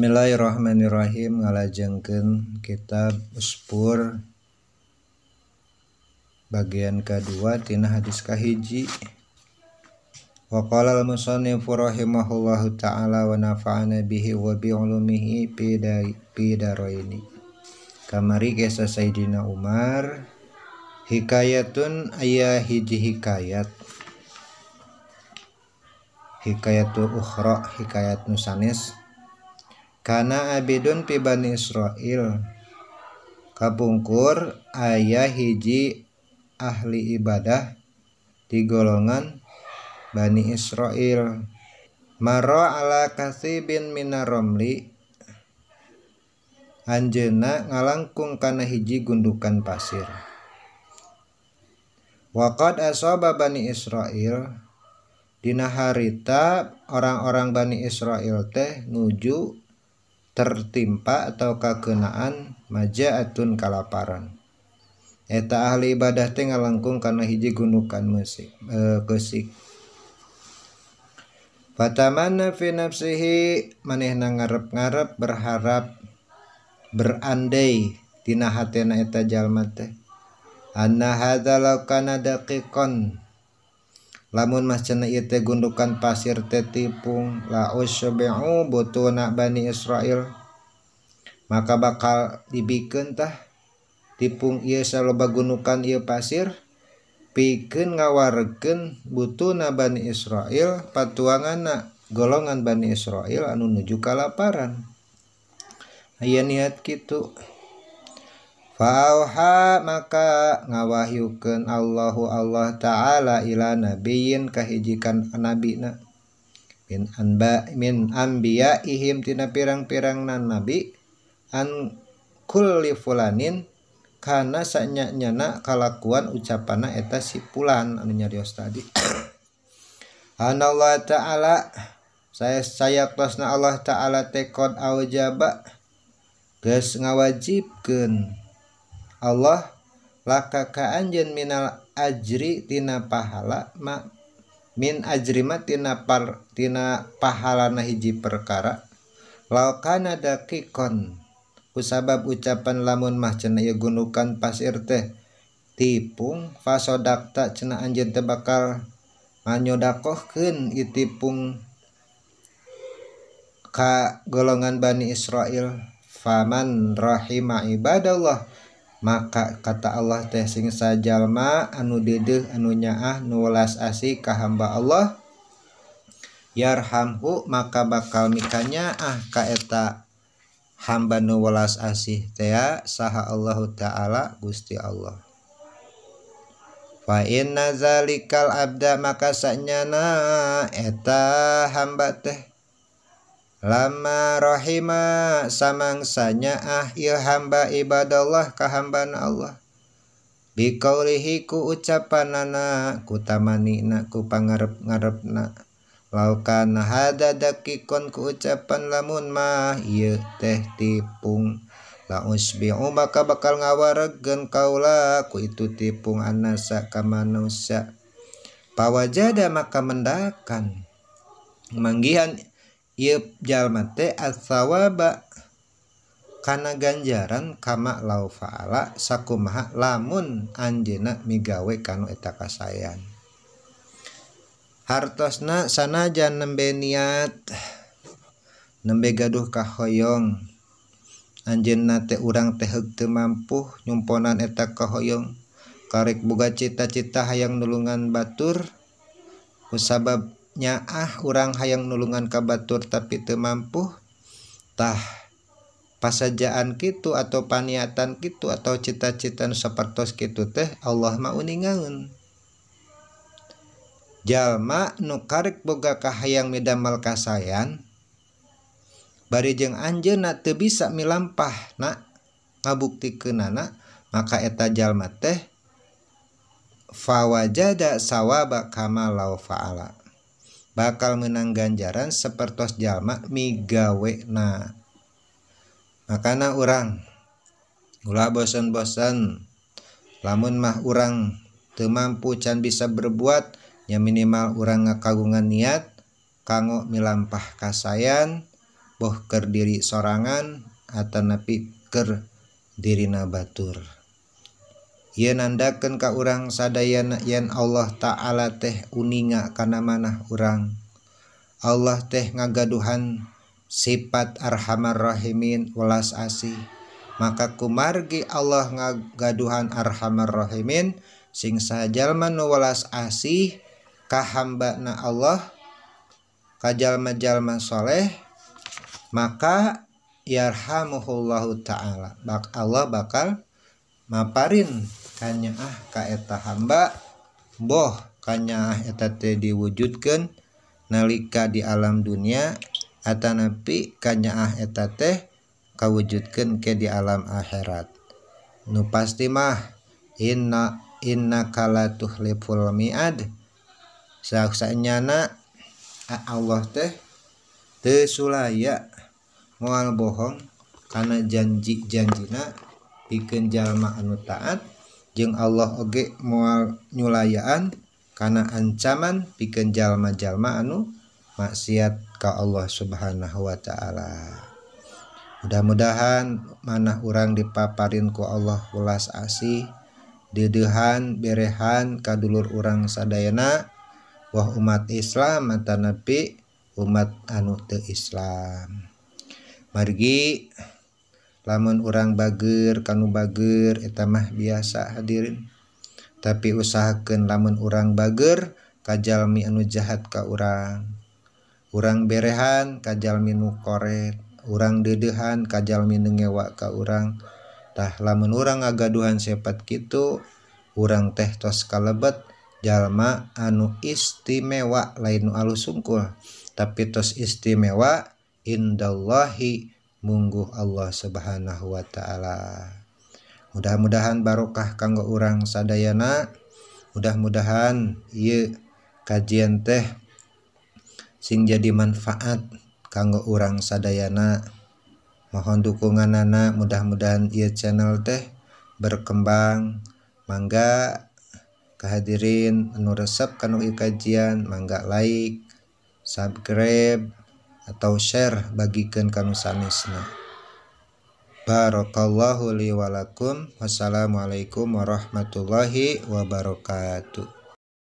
Bismillahirrahmanirrahim, ngalajengkeun kitab Uspur bagian kedua tina hadis kahiji. Wa qala al-musannifu rahimahullahu ta'ala wa nafa'ana bihi wa bi ulumihi fi daraini. Kamari kisah Sayyidina Umar, hikayatun aya hiji hikayat. Hikayatul ukhra, hikayat nusanes. Kana abidun pi Bani Israil, kapungkur aya hiji ahli ibadah di golongan Bani Israil. Mara ala kasibin minaromli, anjeuna ngalangkung kana hiji gundukan pasir. Waqad asaba Bani Israil, dina harita orang-orang Bani Israil teh nuju tertimpa atau kakenaan majaatun kalaparan. Eta ahli ibadah teh ngalangkung kana hiji gundukan keusik. Fatamanna fi nafsihi, manehna ngarep-ngarep berharap berandai tina hatena eta jalma teh. Anna hadza law kana daqiqan, lamun mah cenah ieu teh gundukan pasir teh tipung, la usbi'u butuna Bani Israil, maka bakal dibikeun tah tipung ieu saloba gundukan ieu pasir pikeun ngawarekeun butuna Bani Israil patuanganna golongan Bani Israil anu nuju kalaparan. Aya niat kitu. Fa'auha, maka ngawahyukeun Allahu Allah Ta'ala ila nabiyyin kahijikan nabina min anba min anbiyaihim tina pirang-pirangna nabi an kulli fulanin kana sanya-nyana kalakuan ucapanna eta si fulan anu nyarios tadi. Anallah Ta'ala, saya sayaktosna Allah Ta'ala tekod aujaba geus ngawajibkeun Allah laka ka anjeun minal ajri tina pahala ma min ajri ma tina par tina pahalana hiji perkara law kana daqiqon, kusabab ucapan lamun mah cenah ieu gundukan pasir teh tipung fasodakta cenah anjeun teh bakal manyodakohkeun ieu tipung ka golongan Bani Israil. Faman rahima ibadallah, maka kata Allah teh sing sajalma anu deudeuh anu nyaah nu welas asih ka hamba Allah, yarhamhu maka bakal mikanyaah ka eta hamba nu welas asih teh saha Allahu Ta'ala Gusti Allah. Fa inna zalikal abda, maka sanyana eta hamba teh lama rahima samangsanya ah ieu hamba ibadallah ka hambana Allah, biqaulihi ku ucapanana ku tamanina ku pangarep-ngarepna, law kana hada daqiqon ku ucapan lamun mah ieu teh tipung, la usbi'u maka bakal ngawaregeun kaula ku itu tipung anasa ka manusia. Pawajada maka mendakan manggihan ieu jalma teh as-sawaba kana ganjaran kama law fa'ala sakumaha lamun anjeunna migawe kanu eta kasaean. Hartosna sanajan nembe niat nembe gaduh kahoyong anjeunna teh urang teh heug teu mampu nyumponan eta kahoyong, karek boga cita-cita hayang nulungan batur kusabab nyaah urang hayang nulungan ka batur tapi teu mampu, tah pasajaan kitu atau paniatan kitu atau cita-cita nu sapertos kitu teh Allah mah uningaeun. Jalma nu karek boga kahayang midamel kasaean bari jeung anjeunna teu bisa milampahna ngabuktikeunana, maka eta jalma teh fawajada sawaba kama law fa'ala, bakal menang ganjaran sapertos jalma migawena. Makana urang ulah bosan-bosan lamun mah urang teu mampu can bisa berbuat, ya minimal urang ngakagungan niat kanggo milampah kasayan boh keur diri sorangan atanapi keur dirina batur. Ieu nandakeun ka urang sadayana yen Allah Ta'ala teh uninga kana manah urang. Allah teh ngagaduhan sifat Arhamar Rahimin welas asih. Maka kumargi Allah ngagaduhan Arhamar Rahimin sing saha jalma nu welas asih ka hambana Allah, ka jalma-jalma soleh, maka yarhamuhullahu ta'ala, bak Allah bakal maparin kanyaah ka eta hamba, boh kanyaah eta teh diwujudkeun nalika di alam dunia atanapi kanyaah eta teh kawujudkeun ke di alam akhirat. Nu pasti mah innaka la tuhliful mi'ad, saksanyana Allah teh teu sulaya moal bohong kana janji-janjina pikeun jalma anu taat, jeung Allah oge moal nyulayaan kana ancaman pikeun jalma-jalma anu maksiat ka Allah Subhanahu wa ta'ala. Mudah-mudahan manah urang dipaparin ku Allah welas asih, deudeuhan berehan ka dulur urang sadayana, wah umat Islam atanapi umat anu teu Islam. Margi lamun urang bager kanu bager eta mah biasa hadirin, tapi usahakeun lamun urang bager ka jalmi anu jahat ka urang, urang berehan ka jalmi nu koret, urang deudeuhan ka jalmi nu ngewa ka urang. Tah lamun urang ngagaduhan sifat kitu, urang teh tos kalebet jalma anu istimewa, lain nu alus sungkul tapi tos istimewa indallahi mungguh Allah Subhanahu wa ta'ala. Mudah-mudahan barokah kanggo urang sadayana. Mudah-mudahan ieu kajian teh sing jadi manfaat kanggo urang sadayana. Mohon dukunganana, mudah-mudahan ieu channel teh berkembang. Mangga kehadirin anu resep kanu ieu kajian, mangga like, subscribe atau share, bagikeun kanu sanesna. Barakallahu li walakum. Wassalamualaikum warahmatullahi wabarakatuh.